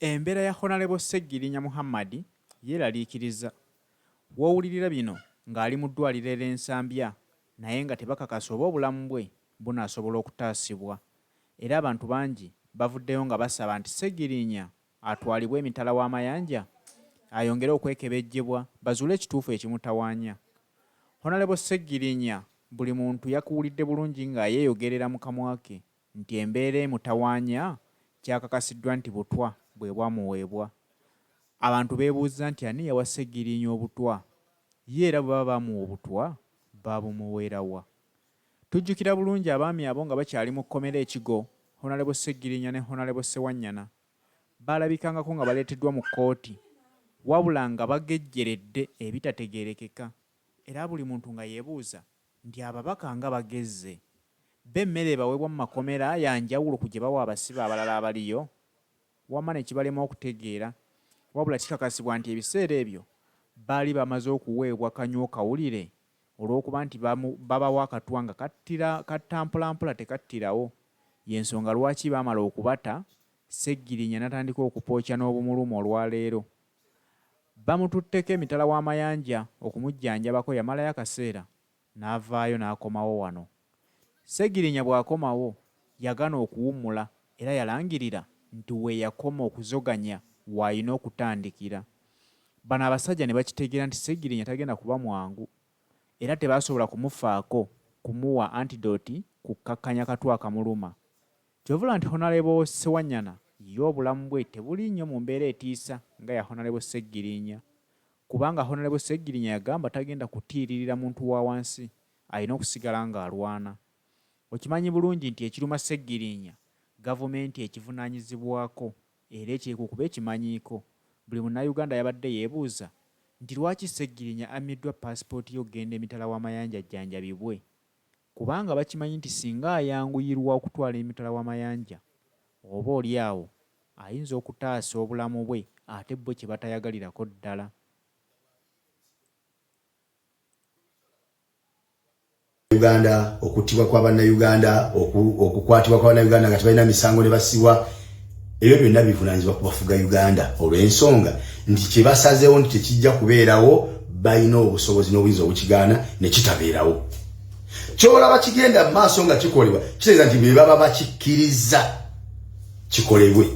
Embeera ya Honalebo Ssegirinya Muhammad yeeraliikiriza. W'owulirira bino ng'ali mu ddwaaliro e Nsambya naye nga tebakakasa oba obulamu bwe bunaasobola okutaasibwa. Era abantu bangi bavuddeyo nga basaba nti Ssegirinya atwalibwe emitala w'amayanja ayongere okwekebejjebwa bazuule ekituufu ekimutawaanya. Honalebo Ssegirinya buli muntu yakuwulidde bulungi nga yeeyogerera mu kamwa ke nti embeera emutawaanya kyakakasiddwa nti butwa bwe bwamuweebwa. Abantu beebuuzza nti ani yawa Ssegirinya obutwa? Ye era bwe baba baamuwa obutwa baabumuweera wa? Tujjukira bulungi abaami abo nga bakyali mu kkomera e Kigo, Honalebo Ssegirinya ne Honalebo Ssewanyana baalabikangako nga baleeteddwa mu kkooti wabula nga bagejjeredde ebitategeerekeka era buli muntu nga yeebuuza nti ababaka nga bagezze, bo emmere ebaweebwa mu makomera ya njawulo ku gye bawa abasibe abalala abaliyo? Wamma ne kibalema okutegeera. Wabula kikakasibwa nti ebiseera ebyo baali bamaze okuweebwa kanywe-okawulire olw'okuba nti babawa akatwa nga kattira katta mpolampola tekattirawo. Y'ensonga lwaki baamala okubata, Ssegirinya natandika okupooca n'obumuluma olwaleero. Bamututteko emitala w'amayanja okumujjanjabako yamalayo akaseera n'avaayo n'akomawo wano. Ssegirinya bw'akomawo yagana okuwummula era yalangirira nti we yakoma okuzoganya w'alina okutandikira. Bano abasajja ne bakitegeera nti Ssegirinya tagenda kuba mwangu era tebaasobola kumufaako kumuwa antidote kukkakkanya katwa akamuluma. Ky'ova olaba nti Honalebo Ssewanyana ye obulamu bwe tebuli nnyo mu mbeera etiisa nga ya Honalebo Ssegirinya kubanga Honalebo Ssegirinya yagamba tagenda kutiiririra muntu wa wansi alina okusigala ng'alwana. Okimanyi bulungi nti ekiruma Ssegirinya gavumenti ekivunaanyizibwako era eteekwa okuba ekimanyiiko. Buli Munnayuganda yabadde yeebuuza nti lwaki Ssegirinya ammiddwa paasipooti ye okugenda emitala w'amayanja ajjanjabibwe kubanga bakimanyi nti singa ayanguyirwa okutwala emitala w'amayanja oba oli awo ayinza okutaasa obulamu bwe ate bo kye batayagalirako ddala. Uganda okuttibwa kwa bannayuganda, okukwatibwa kwa bannayuganda nga tebalina misango ne basibwa, ebyo byonna bivunaanyizibwa ku bafuga Uganda olw'ensonga nti kye basazeewo nti tekijja kubeerawo, balina obusobozi n'obuyinza obukigaana ne kitabeerawo. Ky'olaba kigenda mu maaso nga kikolebwa kitegeeza nti be baba bakikkiriza kikolebwe.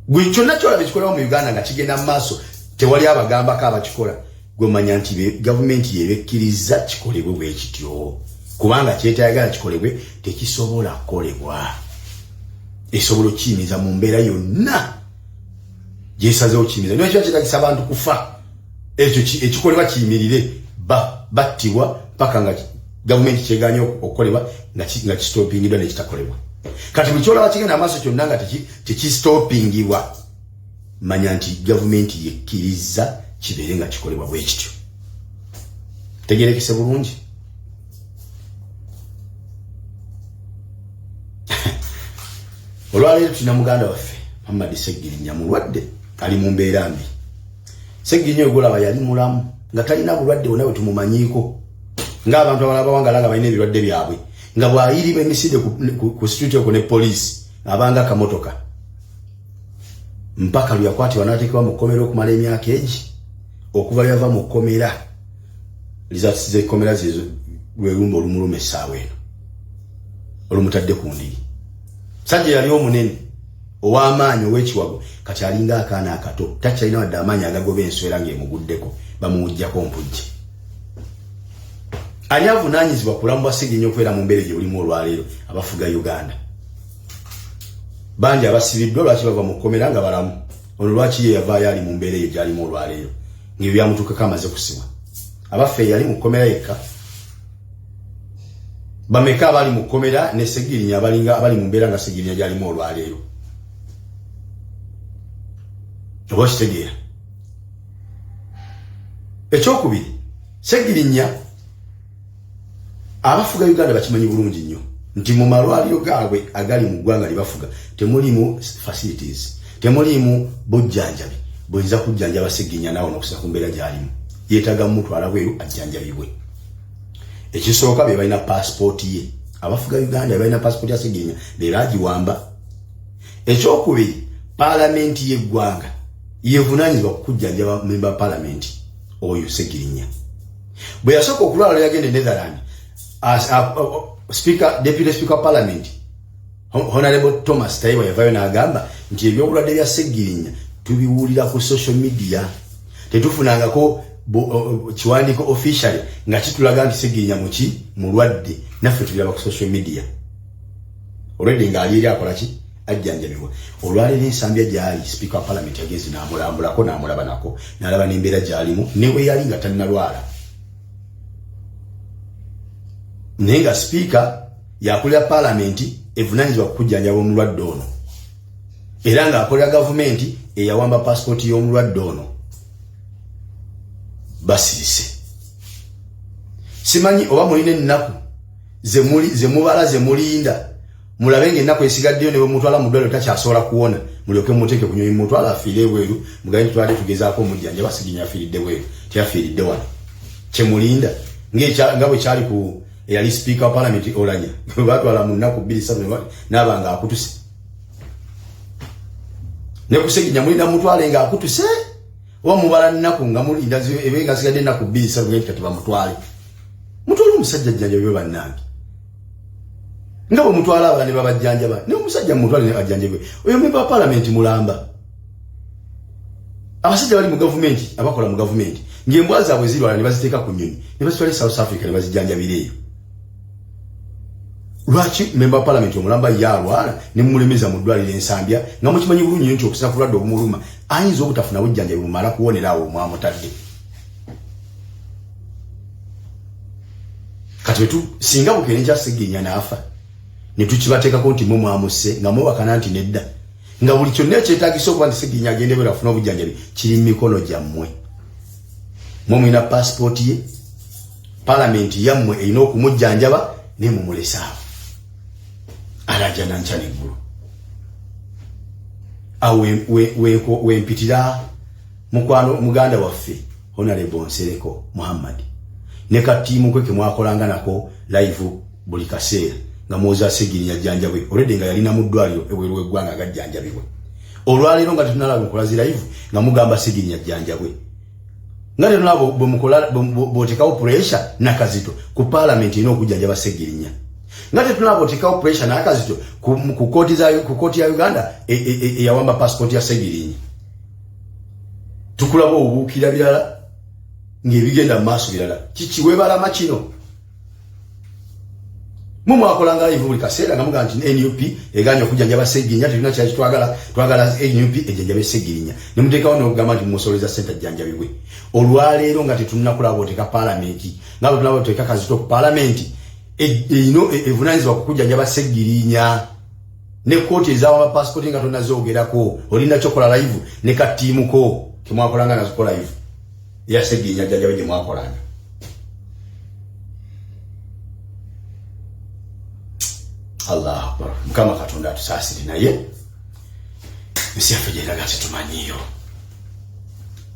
Gwe kyonna kyolaba ekikolebwa mu Uganda nga kigenda mu maaso tewali abagambako abakikola, gwe manya nti gavumenti yebekkirizza kikolebwe bwe kityo, kubanga kyetayagala kikolebwe tekisobola kukolebwa. Esobola okukiyimiza mu mbeera yonna gyesazeewo kiyimiza, naye kiba kyetagisa abantu kufa, ekyo ekikolebwa kiyimirire, battibwa paka nga gavumenti kyeganye okukolebwa nga kisitopingiddwa nekitakolebwa. Kati buli kyolaba kigenda amaaso kyonna nga tekisitopingibwa, manya nti gavumenti yekkirizza kibeere nga kikolebwa bwe kityo. Tegerekese bulungi. Olwaleero tulina muganda waffe Muhammad Ssegirinya, mulwadde, ali mu mbeera mbi. Ssegirinya oyo gwolaba yali mulamu nga talina bulwadde bwonna bwe tumumanyiiko ng'abantu abalala bawangala nga balina ebirwadde byabwe, nga bw'ayiriba emisinde ku street okwo ne poliisi abanga akamotoka, mpaka lwe yakwatibwa n'ateekebwa mu kkomera okumala emyaka egi. Okuva lwe yava mu kkomera, results z'ekkomera zezo lwe lumba olumuluma essaawa eno olumutadde ku ndiri. Sajja yali omunene ow'amaanyi ow'ekiwago, kati alinga akaana akato, takyalina wadde amaanyi agagoba enswera ng'emuguddeko, bamuwujjako mpujje. Ani avunaanyizibwa ku bulamu bwa Ssegirinya okubeera mu mbeera gye bulimu olwaleero? Abafuga Uganda. Bangi abasibiddwa lwaki bava mu kkomera nga balamu? Ono lwaki ye yavaayo ali mu mbeera eyo gy'alimu olwaleero ng'ebyo byamutuukako amaze kusibwa? Abaffe yali mu kkomera yekka? Bameka abali mu kkomera ne Ssegirinya abalinga abali mu mbeera nga Ssegirinya gy'alimu olwaleero? Oba okitegeera? Ekyokubiri, Ssegirinya abafuga Uganda bakimanyi bulungi nnyo nti mu malwaliro gaabwe agali mu ggwanga lye bafuga temuliimu facilities, temuliimu bujjanjabi buyinza kujjanjaba Ssegirinya naawe n'okusinza ku mbeera gy'alimu. Yeetaaga mumutwala bweru ajjanjabibwe. Ekisooka be balina paasipooti ye. Abafuga Uganda be balina paasipooti ya Ssegirinya, be baagiwamba. Ekyokubiri, paalamenti y'eggwanga yevunaanyizibwa ku kujjanjaba memba paalamenti oyo Ssegirinya. Bwe yasooka okulwala yagenda e Netherland, speaker, deputy speaker parliament Honorable Thomas Tayebwa yavayo n'agamba nti ebyobulwadde bya Ssegirinya tubiwulira ku social media, tetufunangako kiwandiiko officially nga kitulaga nti Ssegirinya muki mulwadde, naffe tubiraba ku social media already ng'ali eri akola ki, ajjanjabibwa. Olwaleero Ensambya gy'ali, speaker wa parliament yagenze n'amulambulako n'amulaba nako n'alaba n'embeera gy'alimu ne bwe yali nga tannalwala, naye nga sipiika yakulira paalamenti evunaanyizibwa ku kujjanjaba omulwadde ono era ng'akolera gavumenti eyawamba paasipooti y'omulwadde ono. Basirise. Simanyi oba mulina ennaku zemubala zemulinda mulabe ng'ennaku esigaddeyo ne bwemutwala mu ddwaliro takyasobola kuwona, mulyoke mumuteeke ku nyonyi mumutwala afiire ebweru, mugambe nti twali tugezaako omujjanjaba, Ssegirinya afiiridde bweru, teyafiiridde wano. Kyemulinda nga bwe kyali ku eyali sipiika wa palamenti Olanya bwe batwala mu nnaku bbiri ssatu n'aba nga akutuse, ne ku Ssegirinya mulina mutwale nga akutuse, oba mubala nnaku nga mulinda ebe nga sigadde ennaku bbiri ssatu nti kati bamutwale, mutwale omusajja ajjanjabibwe bannange, nga bwe mutwala abala ne babajjanjaba, naye omusajja mumutwale ne ajjanjabibwe. Oyo memba wa palamenti mulamba. Abasajja bali mu gavumenti, abakola mu gavumenti, ng'embwa zaabwe zirwala ne baziteeka ku nnyonyi ne bazitwala e South Africa ne bazijjanjabira eyo. Lwaki memba wa palamenti omulamba ye alwala ne mumulemeza mu ddwaliro Ensambya, nga mukimanyi bulungi nnyo nti okusinza ku bulwadde obumuluma ayinza obutafuna bujjanjabi bumala kuwonera awo omwamutadde? Kati wetu singa bukeera enkya Ssegirinya n'afa ne tukibateekako nti mwe mwamusse, nga mwewakana nti nedda, nga buli kyonna ekyetaagisa okuba nti Ssegirinya agende bwera afune obujjanjabi kiri mu mikono gyammwe. Mwe mulina paasipooti ye, palamenti yammwe erina okumujjanjaba, naye mumulesaawo alajana nkya neggulu. Awo wempitira mukwano muganda waffe Honorable Nsereko Muhammad ne katiimu kwe kemwakolanga nako live buli kaseera nga mwoza Ssegirinya ajjanjabwe, already nga yalina mu ddwaliro ebweru w'eggwanga agajjanjabibwe. Olwaleero nga tetunalaba nkola zi live nga mugamba Ssegirinya ajjanjabwe, nga tetunalaba bwemukola bw'oteekawo pressure nakazito ku paalamenti erina okujjanjaba Ssegirinya, nga tetunalaba oteekawo pressure nakazito ku kooti ya Uganda eyawamba passport ya Ssegirinya. Tukulaba obuukira birala ng'ebigenda mu maaso birala. Kiki weebalama kino? Mwe mwakolanga live buli kaseera nga mugamba nti NUP eganye okujjanjaba Ssegirinya, tetulina kyaki twagala, twagala NUP ejjanjabe Ssegirinya, ne muteekawo n'okugamba nti mumusoleza ssente ajjanjabibwe. Olwaleero nga tetunnakulaba oteeka paalamenti, nga bwe tulaba oteeka kazito ku paalamenti erino evunaanyizibwa ku kujjanjaba Ssegirinya, ne kkooti ezawamba paasipooti nga tonazoogerako, olina kyokola live ne katiimu ko kemwakolanga naziko live eya Ssegirinya ajjanjabe gye mwakolanga. Allahu Akbar. Mukama Katonda atusaasire, naye ensi yaffe gyeraga tetumanyiiyo,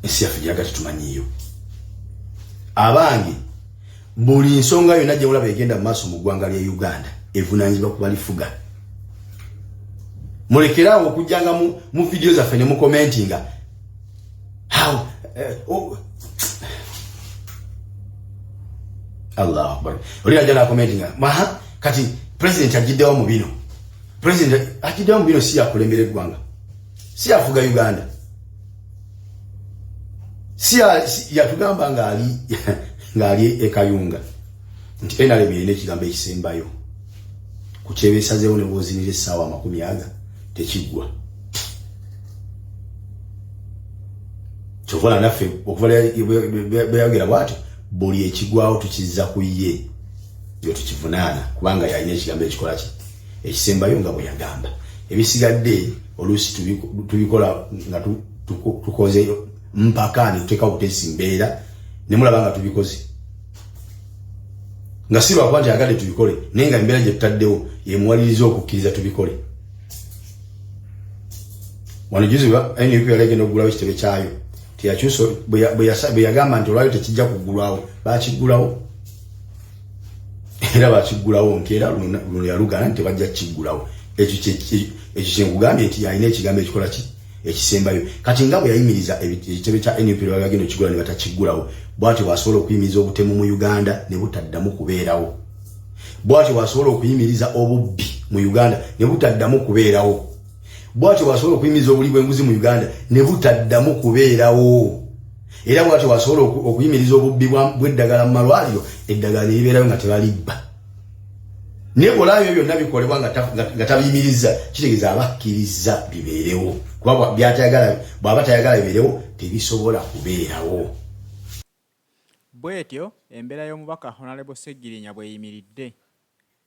ensi yaffe gyeraga tetumanyiiyo. Abange, buli nsonga yonna gye mulaba egenda mu maaso mu ggwanga lya Uganda evunaanyizibwa ku balifuga. Mulekeraawo okujjanga mu vidiyo zaffe ne mukomentinga how oh. Allahu Akbar. Oli ajja n'akomentinga maha kati president ajjiddewo mu bino, president ajjiddewo mu bino, si yakulembera eggwanga, si yafuga Uganda, si yatugamba ng'ali e Kayunga nti NRM erina ekigambo ekisembayo ku kyebeesazeewo, ne bw'ozinira essaawa amakumi aga tekiggwa. Kyova naffe okuva bweyayogera bwatyo, buli ekigwawo tukizza ku ye yo tukivunaana, kubanga yalina ekigambo ekikola ki ekisembayo nga bwe yagamba. Ebisigadde oluusi tubikola nga tukoze mpaka ne tuteekawo butesi mbeera ne mulaba nga tubikoze, nga si lwakuba nti agadde tubikole, naye nga embeera gye tutaddewo emuwaliriza okukkiriza tubikole. Wano juzi NUP yali egenda okugulawo ekitebe kyayo, teyakyusa bwe yagamba nti olwaliro tekijja kuggulwawo, bakiggulawo era bakiggulawo nkeera. Luno yalugana nti tebajja kukiggulawo, Ekyo kyenkugambye nti alina ekigambo ekikola ki ekisembayo. Kati nga bwe yayimiriza ekitebe kya NUP bagenda okigula ne batakiggulawo, bw'atyo bw'asobola okuyimiriza obutemu mu Uganda ne butaddamu kubeerawo, bw'atyo bw'asobola okuyimiriza obubbi mu Uganda ne butaddamu kubeerawo, bw'atyo bw'asobola okuyimiriza obuli bw'enguzi mu Uganda ne butaddamu kubeerawo, era bw'atyo bw'asobola okuyimiriza obubbi bw'eddagala mu malwaliro, eddagala ne libeerayo nga tebalibba. Naye bw'olaba ebyo byonna bikolebwa nga tabiyimiriza, kitegeeza abakkiriza bibeerewo, kuba bw'aba tayagala bibeerewo tebisobola kubeerawo. Bw'etyo embeera y'omubaka Honourable Ssegirinya bw'eyimiridde.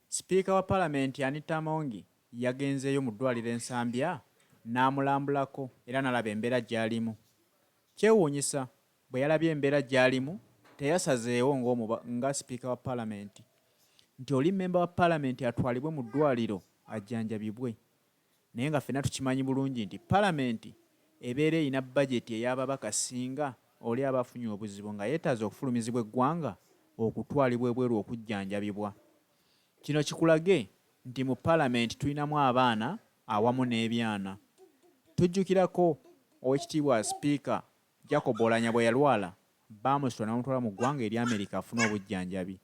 Sipiika wa Palamenti Anita Among yagenzeeyo mu ddwaliro e Nsambya n'amulambulako era n'alaba embeera gy'alimu. Kyewuunyisa bwe yalabye embeera gy'alimu teyasazeewo nga sipiika wa Palamenti nti oli mmemba wa Palamenti atwalibwe mu ddwaliro ajjanjabibwe. Naye nga ffenna tukimanyi bulungi nti Palamenti ebeera erina bajeti ey'ababaka singa oli aba afunye obuzibu nga yeetaaze okufulumizibwa eggwanga okutwalibwa ebweru okujjanjabibwa. Kino kikulage nti mu Palamenti tulinamu abaana awamu n'ebyana. Tujjukirako Oweekitiibwa Sipiika Jacob Oulanyah bwe yalwala baamusitula ne bamutwala mu ggwanga erya Amerika afune obujjanjabi.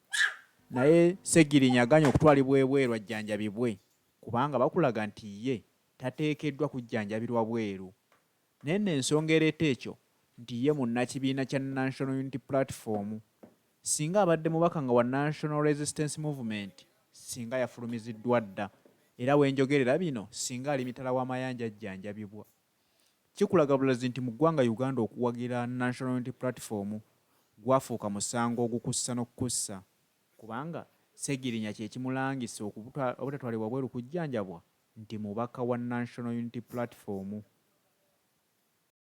Naye Ssegirinya agaanye okutwalibwa ebweru ajjanjabibwe kubanga bakulaga nti ye tateekeddwa kujjanjabirwa bweru. Naye nno ensonga ereeta ekyo nti ye munnakibiina kya National Unity Platform. Singa abadde mubaka nga wa National Resistance Movement singa yafulumiziddwa dda era wenjogerera bino singa ali mitala wa mayanja ajjanjabibwa. Kikulaga bulazi nti mu ggwanga Uganda okuwagira National Unity Platform gwafuuka musango ogukussa n'okukussa kubanga Ssegirinya kye kimulangisa obutatwalibwa bweru kujjanjabwa nti mubaka wa National Unity Platform.